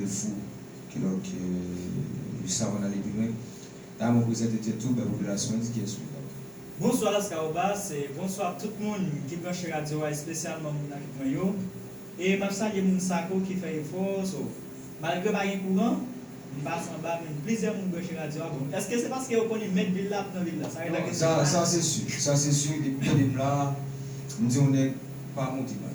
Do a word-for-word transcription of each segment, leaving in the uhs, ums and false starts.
Fou. Kidonk, euh, jis avan n ale pi lwen, ta renmen w prezante tèt ou bay popilasyon an, di kiyès ou ye dabò. Bonswa Lascahobas, e bonswa tout moun ki branche radyo a, espesyalman moun nan ki pran yo. E m ap salye moun Sako ki fè efò, so, malgre pa gen kouran, m pase anba, men plizyè moun branche radyo a. Bon, èske se paske yo konnen mèt vil la ap nan vil la? Sa rete kesyon sa, sa se si, sa se si, depi m tande m la, m di yon nèg pa monte mal.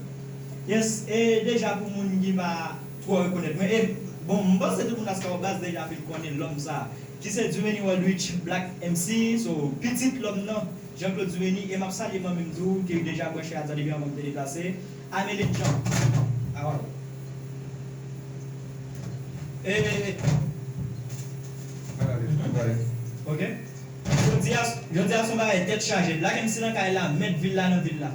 Yes, e deja pou moun ki pa twò rekonèt mwen, e bon, m panse tout moun Lascahobas deja fin konnen lòm sa, ki se Dumény Wildrich Black M C, so, pitit lòm nan, Jean Claude Dumény, e m ap salye manmi m tou, ki deja branche radyo depi anvan m te deplase, Ameline Jean. Awa. E, e, e. Ok. Jodi a, jodi a se yon bagay tèt chaje. Black M C nan kay la, mèt vil la nan vil la.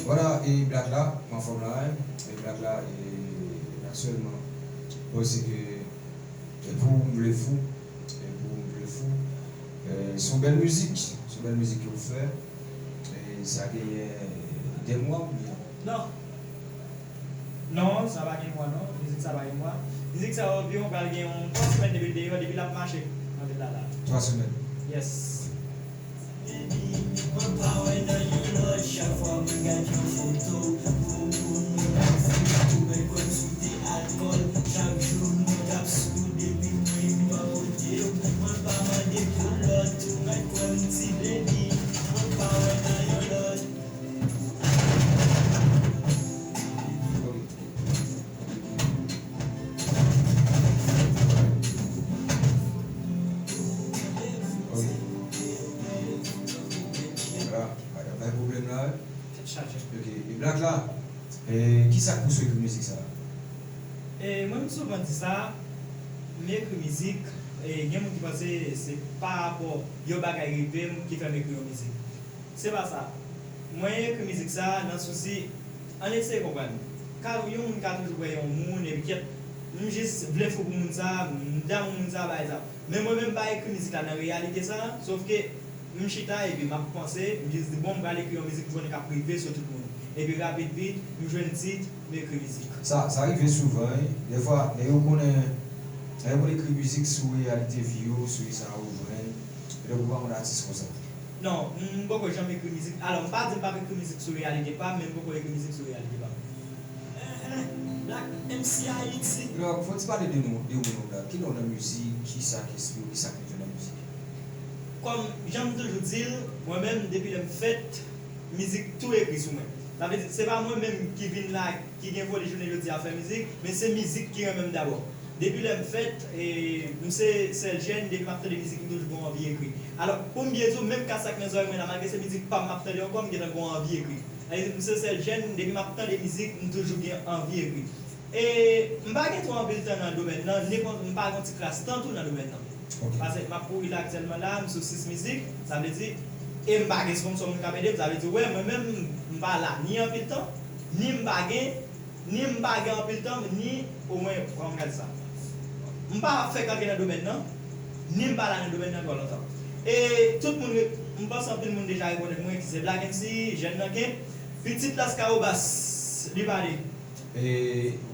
Vwala, e Black la, m anfòm la, wi. E Black la, e, aktyèlman, paske e pou m vle fou, e pou m vle fou, e, se yon bèl mizik, se yon bèl mizik ke w fè, e sa genyen de mwa oubyen? Non. Non, sa pa gen mwa non, mizik sa pa gen mwa. Mizik sa anviwon pral gen yon twa semèn depi l deyò, depi l ap mache nan vil la la. Twa semèn. Yes. Mwen pa wè nan yon lòt, chak fwa mwen gad yon foto, pou moun mwen ap fou, ou mèt kwè m sou de alkòl, chak jou mwen t ap sou, depi mwen m pa pote w, mwen pa mande pou lòt, ou mèt kwè m ti baby, mwen pa wè nan yon lòt. Ok. Vwala, pa gen pwoblèm la, wi. Tèt chaje. Ok, e Black la, e, kisa k pouse w ekri mizik sa a? E, mwen, m souvan di sa, m ekri mizik, e, gen moun ki panse se pa rapò yon bagay rive m ki fè m ekri yon mizik. Se pa sa. Mwen ekri mizik sa nan sousi, ann eseye konprann. Ka yon moun ka toujou wè yon moun, epi kèt, m jis vle fou pou moun sa, m damou moun sa, bagay sa. Men mwen menm, m pa ekri mizik la nan reyalite sa, sòf ke m chita epi m ap panse, m jis di, bon, m pral ekri yon mizik m konnen k ap rive sou tout moun. Epi rapid vit, m jwenn tit, m ekri mizik. Sa, sa rive souvan, wi. Dèfwa, nèg yo konnen, nèg yo konn ekri mizik sou reyalite vi yo, sou sa yo jwenn. Petèt ou pa konn atis konsa. Non, m poko janm ekri mizik. Alò, m pa di m p ap ekri mizik sou reyalite pa m, men m poko ekri mizik sou reyalite pa m. Black M C Ayiti. Donk, fò w ti pale de nou, de ou menm, Black. Kilè w nan mizik, kisa k enspire w, kisa k mete w nan mizik? Kòm jan m toujou di l, mwen menm, depi lè m fèt, mizik tou ekri sou mwen. Sa vle di, se pa mwen menm ki vin la, ki gen vole jounen jodi a fè mizik, men se mizik ki renmen m dabò. Depi lè m fèt, e, m se sèl jèn, depi m ap tande mizik, m toujou gen yon anvi ekri. Alò, pou m byen di w, menm ka sa k nan zòrèy mwen la, malgre se mizik pa m m ap tande ankò, m gentan gen yon anvi ekri. Sa vle di, m se sèl jèn, depi m ap tande mizik, m toujou gen anvi ekri. E m pa gen twò anpil tan nan domèn nan, nenpòt, m pa gen yon ti kras tan tou nan domèn nan. Ok. Paske m ap kouri la aktyèlman la, m sou sis mizik, sa vle di, e m pa gen sponsò moun k ap ede m, sa vle di, w wè, mwen menm, m pa la ni anpil tan, ni m pa gen, ni m pa gen anpil tan, ni, omwen, kòman m ka di sa? M pa fèk antre nan domèn nan, ni m pa la nan domèn nan twò lontan. E tout moun, m panse anpil moun deja rekonèt mwen, ki se Black M C, jèn nan Kent, pitit Lascahobas, li pale. E,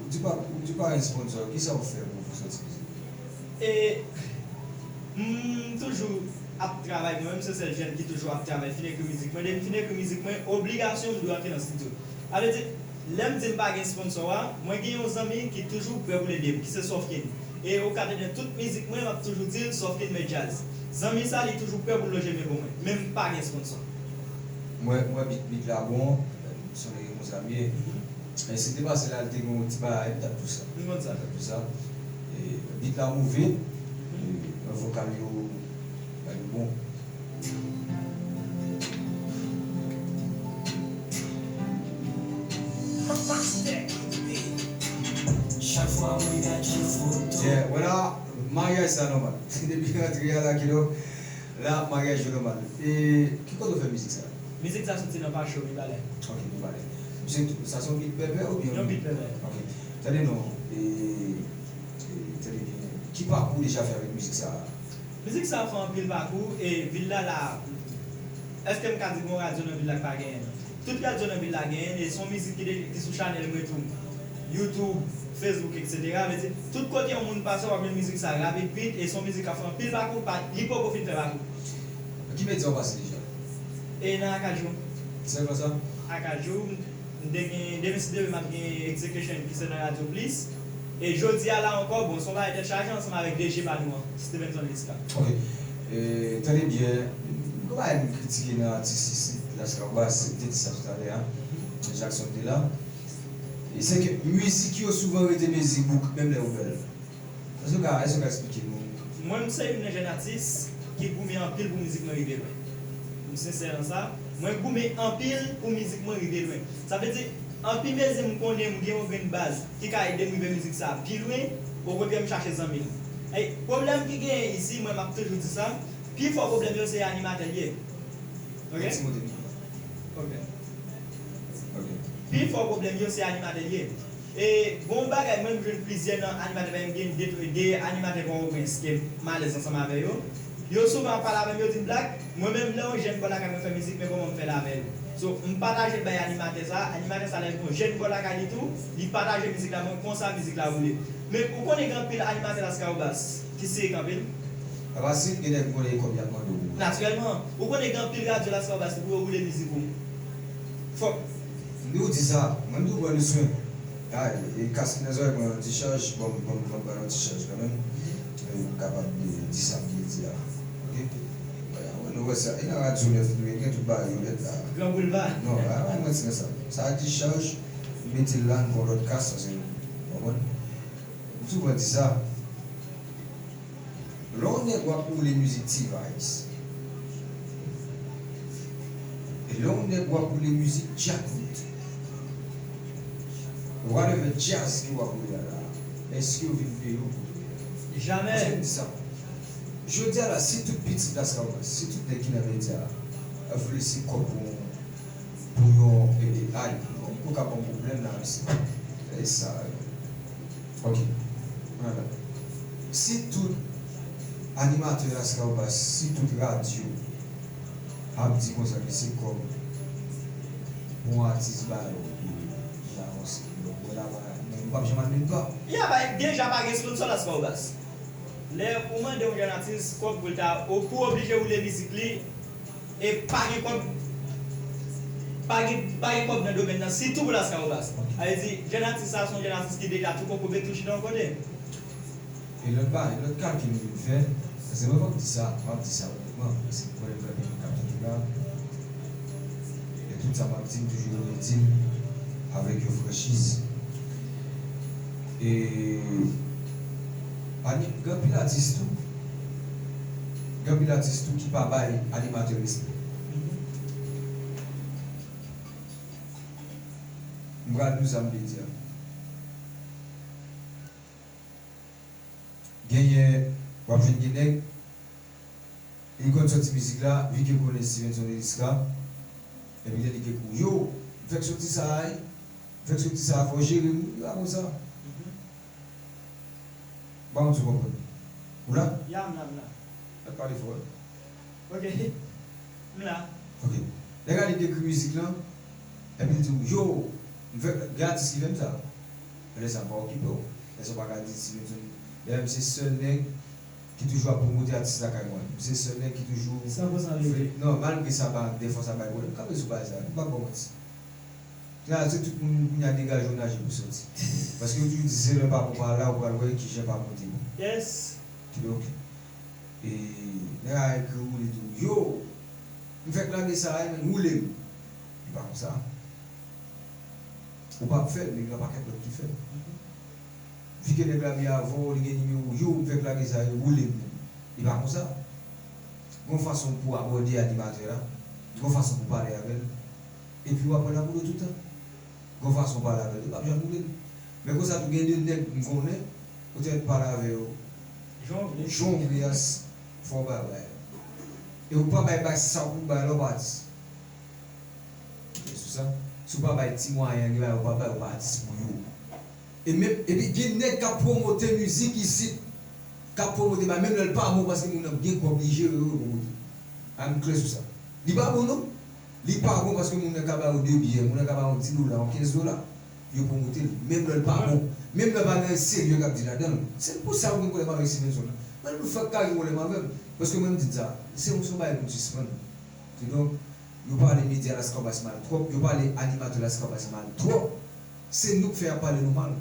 ou di pa, ou di pa gen sponsò, kisa w fè pou, pou sòti mizik? E, m toujou ap travay, mwen menm se sèl jèn ki toujou ap travay, fin ekri mizik mwen. Depi m fin ekri mizik mwen, obligasyon m dwe antre nan estidyo. Sa vle di, lè m di m pa gen sponsò a, mwen gen yon zanmi ki toujou prè pou l ede m, ki se Sofkin. E ou ka tande tout mizik mwen, m ap toujou di l, Sofkin met djaz. Zanmi sa, li toujou prè pou l loje men pou mwen, men m pa gen sponsò. Mwen, mwen, bit, bit la bon, m sonje yon zanmi. E si te pase la, li te gen yon ti bagay, m t ap tou sa. M konn sa. M t ap tou sa. E, bit la move, e, vokal yo, bagay yo bon. Chak fwa mwen gade yon foto. Yeah, vwala, maryaj sa nòmal. Depi rantre a la, kidonk, la, maryaj yo nòmal. E, ki kote w fè mizik sa? Mizik sa soti nan Pachò, Mibalè. Ok, Mibalè. Se tou, sa se yon bit pèpè oubyen? Yon bit pèpè. Ok. Tande non, e, e, tande byen. Ki pakou w deja fè avèk mizik sa a? Mizik sa a fè anpil pakou, e vil la la, èske m ka di gen yon radyo nan vil la ki pa genyen l? Tout radyo nan vil la genyen l, e se yon mizik ki de-, ki sou chanèl mwen tou. YouTube, Facebook, et cetera. Vle di, tout kote yon moun pase, w ap jwenn mizik sa a rapid, vit, e se yon mizik k ap fè anpil pakou, pa, li poko fin fè pakou. Nan ki medya w pase deja? E nan Akajou. Sèlman sa? Akajou, m te gen, demen si Dye vle, m ap gen Execution ki se nan Radyo Plis. E jodi a la ankò, bon, se yon bagay tèt chaje ansanm avèk D J pa nou an, Stevenson Lisca. Ok. E, tande byen, m pa m kritike nan atis isit, Lascarbas, m te di sa toutalè a, Jackson te la. E se ke mizik yo souvan rete mizik bouk, menm lè yo bèl. Èske w ka, èske w ka eksplike nou? Mwen, m se youn nan jèn atis ki goumen anpil pou mizik mwen rive lwen. M sensè nan sa. Mwen goumen anpil pou mizik mwen rive lwen. Sa vle di, anpil mezi m konnen m gen yon grenn baz ki ka ede m rive mizik sa a pi lwen, okontrè m chache zanmi m. E pwoblèm ki genyen isi, mwen m ap toujou di sa, pi fò pwoblèm yo se animatè l ye. Ok? Yon ti moute m. Ok. Ok. Pi fò pwoblèm yo se animatè l ye. E gon bagay, mwen m jwenn plizyè nan animatè, paske m gen de, de animatè Pòtoprens ke m alèz ansanm avè yo. Yo souvan ap pale avè m, yo di m, Black, mwen menm lè yon jèn bò lakay mwen fè mizik, men kòman m fè l avè l. So, m pataje l bay animatè sa, animatè sa lè l gen yon jèn bò lakay li tou, li pataje mizik la, mwen konsa mizik la boule. Men ou konnen gen anpil animatè Lascarbas ki sirik anpil. Apa si gen nèg konnen kòb y ap mande w. Natirèlman, ou konnen gen anpil radyo Lascarbas pou yo boule mizik ou. Fòk. M di w di sa, mwen m di w pran nou swen. Ay, e kas ki nan zòrèy mwen yon dichaj, ban m, ban m, ban m ba l yon dichaj kanmenm. E m kapab di, di sa m vle di a. Ok? Wè, wè, nou wè sa. E nan Radyo nèf nou ye, gen tout bagay yo nèt la. Gran boulva. Non, a, a, mwen ti nan sa. Sa a dichaj, m mete l la, nou pran lòt kas, sa se, w konprann? M toujou di sa. Lè yon nèg w ap woule mizik T-Vice, e lè yon nèg w ap woule mizik Djakout, whatever jazz ke w ap woule a la, èske yo vin peye w pou woule a? Jamè. Paske m di sa. Jodi a la, si tout pitit Lascarbas, si tout nèg ki nan medya a, ap vle se kòb pou, pou yon, e, e, ay, yon kou ka ban pwoblèm la, mesye. E sa, e, Ok. Ann ale. Si tout animatè Lascarbas, si tout radyo ap di konsa ke se kòb pou yon atis ba yo pou l avanse, donk, wè la, pa, nou p ap janm al nil pa. Ya, pa, deja pa gen sponsò Lascarbas. Lè ou mande yon jèn atis kòb pou l ta, ou pou oblije woule mizik li, e pa gen kòb, pa gen, pa gen kòb nan domèn nan, sitou pou Lascarbas. Sa vle di, jèn atis sa, se yon jèn atis ki deja tou kokobe, tou chita yon kote. E lòt bagay, lòt kalkil m vin fè, paske mwen p ap di sa, m ap di sa onètman, paske m konnen m fè byen m kapte tout la. E tout sa m ap di, m toujou redi l avèk yon franchiz. E ani-, gen anpil atis tou, gen anpil atis tou ki pa bay animatè respè. M pral di w sa m vle di a. Genyen, w ap jwenn gen nèg, li konn sòti mizik la, vi ke konnen Stevenson Elisca, epi lè li gen kou, yo, m fèk sòti sa a, wi. M fèk sòti sa a, fò w jere m, wi, li pa konsa. M pa konn si w konprann. Ou la? Ya, m la, m la. Fèk pale fò, wi. Ok. M la. Ok. Nèg la li dekri mizik lan, epi li di w, yo, m fè, gen atis ki fè m sa. Lè sa m pa okipe w. Lè sa w pa ka di Stevenson. Dayè, m se sèl nèg ki toujou ap pwomote atis lakay mwen. M se sèl nèg ki toujou san pou san vérité. Non, malgre sa pa, dèfwa sa bay pwoblèm, m kanpe sou bagay sa, m p ap ba w manti. Sa, se tout moun kounye a degaje w naje pou sòti. Paske yo toujou di se lè pa bon pa la, ou pral wè kijan pa bon te bon. Yes. Kidonk, e, nèg la ekri w, li di w, yo, m fèk lage sa a, men woule m. Li pa konsa. Ou p ap fè l, men gen yon pakèt lòt ki fè l. Vi ke nèg la byen avè w, li gen nimewo w, yo, m fèk lage sa, yo, woule m. Li pa konsa. Gon fason pou w abòde animatè a, gon fason pou w pale avè l, epi w ap pran nan boul toutan. Gon fason w pale avè l, li p ap janm woule l. Men konsa tou, gen de nèg m konnen, ou te mèt pale avè yo jan w vle, jan w vle a, fò w bay, bay. E ou pa bay, bay sa w pou bay lè w pati. E sou sa, Si w pa bay ti mwayen, gen bagay ou pa bay, ou pa atis pou yo. E menm, epi gen nèg k ap pwomote mizik isit, k ap pwomote bagay, menm lè l pa bon, paske moun nan gen kòb, li jere yo, yo pwomote. Ann klè sou sa. Li pa bon, non. Li pa bon paske moun nan ka ba yo de byè, moun nan ka ba yo dis dola, yon kenz dola, yo pwomote l. Menm lè l pa bon, menm lè pa gen anyen serye k ap di ladan l. Se pou sa ou gen pwoblèm avèk Stevenson nan. Mwen, nou fèk ka gen pwoblèm avè m. Paske mwen, m di sa, se yon, se yon bagay nou sispann. Kidonk, yo pale medya Laskawbas mal twòp, yo pale animatè Laskawbas mal twòp. Se nou k fè y ap pale nou mal.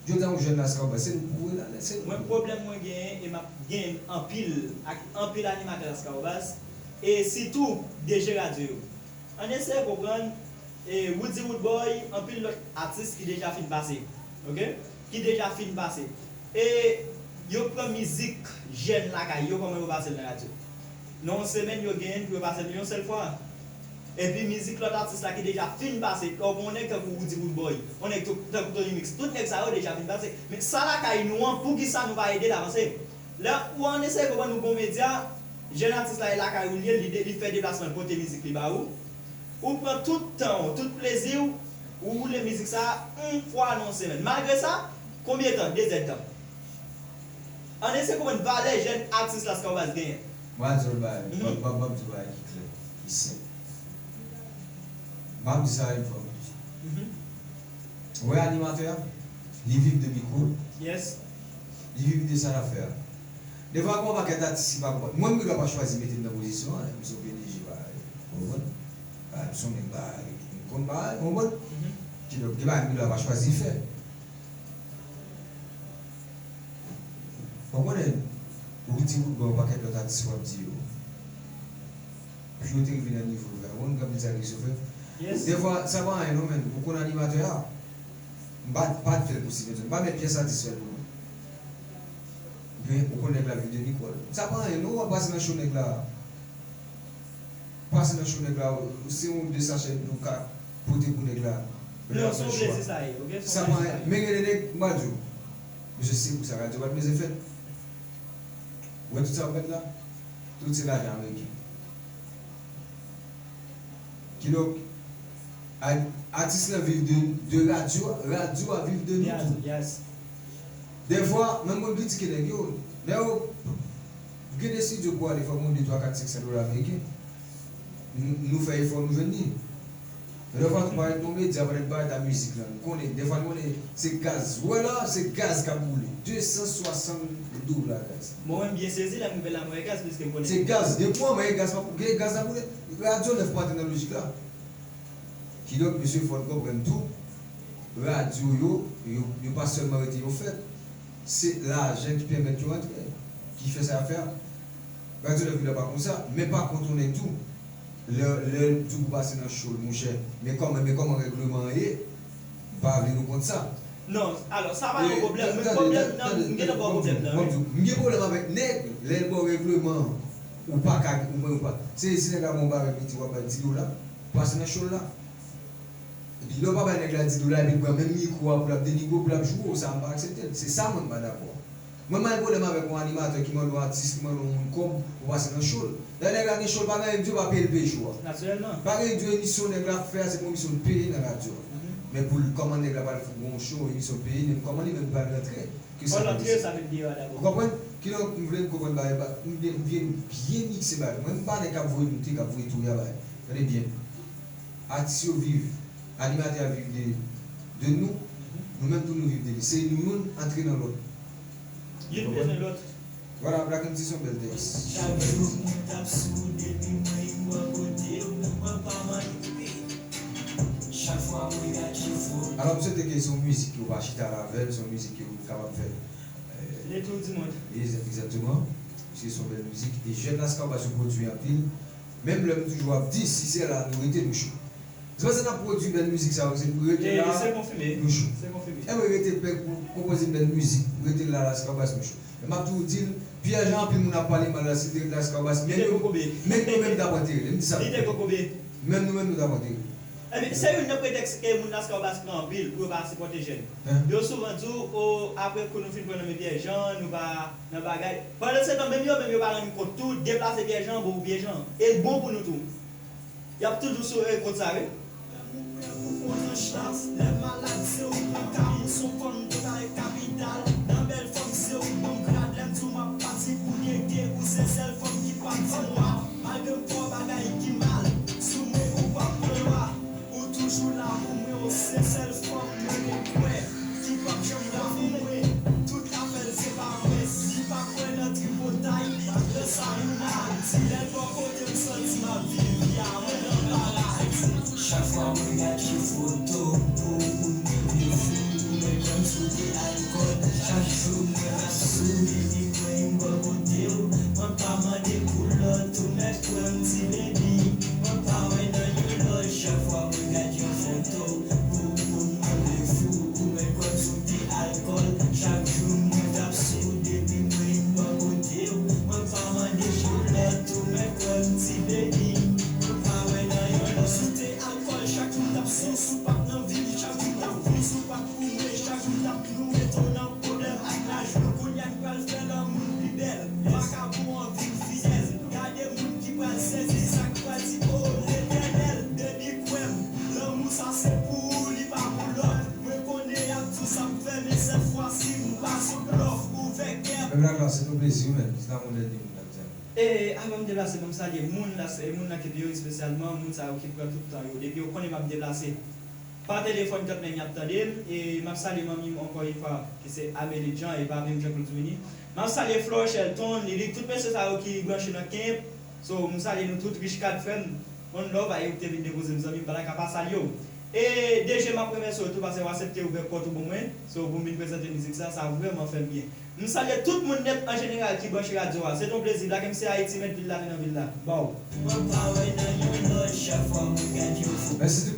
Jodi a, yon jèn Laskawbas, se nou k pou voye l ale, se nou. Mwen, pwoblèm mwen genyen, e m ap genyen anpil ak anpil animatè Laskawbas, e sitou D J radyo yo. Ann eseye konprann, e Roody Roodboy, anpil lòt atis ki deja fin pase, oke? Ki deja fin pase. E yo pran mizik jèn lakay yo, kòman yo pase l nan radyo. Nan yon semèn, yo genyen l pou yo pase l yon sèl fwa. Epi mizik lòt atis la ki deja fin pase, lè w pran yon nèg tankou Roody Roodboy, yon nèg tou- tankou Tony Mix, tout nèg sa yo deja fin pase. Men sa lakay nou an, poukisa nou pa ede l avanse? Lè ou ann eseye konprann nou gon medya, jèn atis la e lakay ou l ye, li, de- li fè deplasman l pote mizik li ba ou. Ou pran tout tan w, tout plezi w, ou woule mizik sa a yon fwa nan yon semèn. Malgre sa, konbyen tan? De zèdtan. Ann eseye konprann valè jèn atis Laskawbas genyen. Mwen a di w yon bagay, m ap, m ap, m ap di w yon bagay ki klè, ki senp. M ap di sa yon fwa pou tout. Ou wè animatè a, li viv de mikwo l. Yes. Li viv de sa l ap fè a. Defwa, gen yon pakèt atis ki pa konprann. Mwen, m gen dwa pa chwazi mete m nan pozisyon an, m se yon P D G, pa, ou konprann? Pa, m se yon nèg, pa, m konn bagay, ou konprann? Kidonk, gen bagay m gen dwa pa chwazi fè. Ou konnen, ou di ou bon, yon pakèt lòt atis w ap di yo. Pou yo te rive nan nivo l, ou konn gen anpil sakrifis yo fè. Yes. Defwa, sa pa anyen non, men. Ou konn animatè a, m pa, pa t fè l pou Stevenson. M pa met pyès atis fè l pou mwen. Men, ou konn nèg la viv de mikwo l. Sa pa anyen non, w ap pase nan cho nèg la. Pase nan cho nèg la, ou, se yon de sachè dlo w ka pote pou nèg la. Non, se yon plezi sa ye, oke? Se yon plezi sa ye. Men gen de nèg, m pral di w, mesye, se pou sa radyo pa t bezwen fèt. Ou wè tout sa w ap gade la? Tout se lajan ameriken. Kidonk, a- atis lan viv de, de radyo, radyo a viv de nou tou. Yes, yes. Defwa, menm moun kritike nèg yo. Lè yo gen de estidyo pou ale, fò gen de twa kat senk san dola ameriken. Nou, nou fè efò, nou jwenn li. Lè fwa tou parèt nan medya, parèt parèt a mizik lan. Nou konnen, defwa nou konnen se gaz. Ou wè la, se gaz k ap boule. De san swasann dola gaz. Mwen menm byen sezi lè m rive la, mwen wè gaz, piske m konnen. Se gaz. Depi w anmèye gaz, pa pou gen gaz la boule. Radyo nèf pa antre nan lojik la. Kidonk, mesye, fò n konprann tou, radyo yo, yo, yo pa sèlman rete yo fèt. Se lajan ki pèmèt yo antre, ki fè sa y ap fè a. Radyo nèf vin pa konsa, men pa kont yon nèg tou. Lè, lè l di w pou pase nan cho l, monchè, men kòman, men kòman règleman an ye? M pa vle nou kont sa. Non, alò, sa pa yon pwoblèm, men pwoblèm nan, m gentan ba w pwoblèm nan, wi. M gen pwoblèm avèk nèg, lè l ba w règleman, ou pa ka, ou mwen, ou pa. Se, si nèg la ba w yon bagay, li di w ap bay dis dola, pase nan cho l la. Epi lè w pa bay nèg la dis dola, epi l pran menm mikwo a pou l ap denigre w, pou l ap joure w, sa m pa aksepte l. Se sa mwen m pa dakò. Mwen m pa gen pwoblèm avèk yon animatè ki mande yon atis, ki mande yon moun kòb pou pase nan cho l. Dayè nèg la gen cho l, pa gen anyen k di yo pa peye l peye cho a. Natirèlman. Pa gen anyen k di yo emisyon nèg la ap fè a, se pou emisyon l peye nan radyo a. Men pou l, kòman nèg la pral fout gon cho, emisyon peye, menm kòman li menm pral rantre, ke sa pa posib. Ou konprann? Kidonk, m vle n konprann bagay, ba- m vle, m vle n byen mikse bagay. Mwen, m pa nèg k ap voye moute, k ap voye touya bagay. Tande byen. Atis yo viv, animatè a viv de, de nou, nou menm tou nou viv de li. Se nou youn antre nan lòt. Youn bezwen lòt. Vwala, Black M C se yon bèl tèks. Chak jou moun t ap sou depi mwen rive bò kote w, men mwen pa manyen. Chak fwa mwen gade fò. Alò, m swete ke se yon mizik ke w pa chita avè l, se yon mizik ke w kapab fè. Le tour du monde. Egzakteman. Paske se yon bèl mizik. E jèn Laskawbas yo pwodui anpil. Menm lè m toujou ap di, si se la nou rete, nou cho. Se paske n ap pwodui bèl mizik sa yo, se pou rete la, nou cho. Enben, rete pèp pou konpoze bèl mizik, rete la, Laskawbas, nou cho. Men m ap toujou di l, Pierre Jean, anpil moun ap pale mal la, si l te rete Laskawbas, menm yo, menm yo menm t ap antere l. M di sa. Menm nou menm, nou t ap antere l. Ebyen, se youn nan pretèks ke moun Laskawbas pran anpil pou yo pa sipòte jèn. Yo souvan di w, o, apre kou nou fin pran nan men Pierre Jean, nou pa nan bagay. Pandansetan, menm yo menm yo pa rann kont tou, deplase Pierre Jean an bon pou Pierre Jean an. E l bon pou nou tou. Y ap toujou sou, e, kont sa, wi. Tranch la, lè m malad, se ou k pran ka m, ou se yon fanm total kapital. Nan bèl fanm, se ou k ban m grad. Lè m di w m ap pati pou nèg, ou se sèl fanm ki pa di nwa. Malgre m fè w bagay ki mal, sou mwen ou p ap pran lwa. Ou toujou la pou mwen, ou se sèl fanm mwen gen kwè ki p ap janm la pou mwen. Tout afè l se pa mwen. Li pa kwè nan tripotay, nan sa youn a di. Lè l bò kote m santi m ap viv vi a mwen nan paradi. Chak fwa mwen gade foto ou, ou mete fou, ou mèt kwè m sou de alkòl. Chak jou mwen ap sou, depi mwen m bò kote w. Mwen pa mande pou lòt, ou mèt kwè m ti baby. Mwen pa wè nan yon lòt, chak fwa mwen gade yon foto ou, ou mwen vle fou, ou mèt kwè m sou de alkòl. Chak jou mwen t ap sou, depi mwen m bò kote w. Mwen pa mande pou lòt, ou mèt kwè m ti baby. Mwen pa wè nan yon lòt. Sou de alkòl, chak jou m t ap sou, sou p ap nan vi m, chak jou m t ap fou, sou p ap pou mwen, chak jou m t ap nou mete w nan pwoblèm ak laj nou. Kounye a n pral fè lanmou n pi bèl. Vakabon anvi m fidèl. Gade moun ki pral sezi, sa k pral di, o Letènèl, baby kwè m. Lanmou sa se pou ou, li pa pou lòt. Mwen konnen y ap di w sa m fè, men sèt fwa si m pa sou blòf, ouvè kè m. Mèt Laglas, se yon plezi wi, men. Chita mwen lè de moun ap di a. E avan m deplase, ban m salye moun la, e moun nan ki pi yo, espesyalman moun sa yo ki pran tout tan yo. Depi yo konnen m ap deplase, pa telefòn kant menm y ap tande m. E m ap salye manmi m ankò yon fwa, ki se Amelie Jean, e pa menm Jean Claude Duini. M ap salye Florchelle, Ton, Lilik, tout mesye sa yo ki branche nan kenp. So, m salye nou tout, Rich Kad, frè m. One love, a yo ki te vin depoze m, zanmi m, m pa ta ka pa salye w. E D J, m ap remèsye w tou paske w aksepte ouvè pòt ou ban mwen. So, pou m vin prezante mizik sa, sa vrèman fè m byen. M salye tout moun nèt an jeneral ki branche radyo a. Se t on plezi. Black M C Haiti, mèt vil la, nou nan vil la. Baw. Mwen pa wè nan yon lòt, chak fwa mwen gade yon foto. Mèsi tout.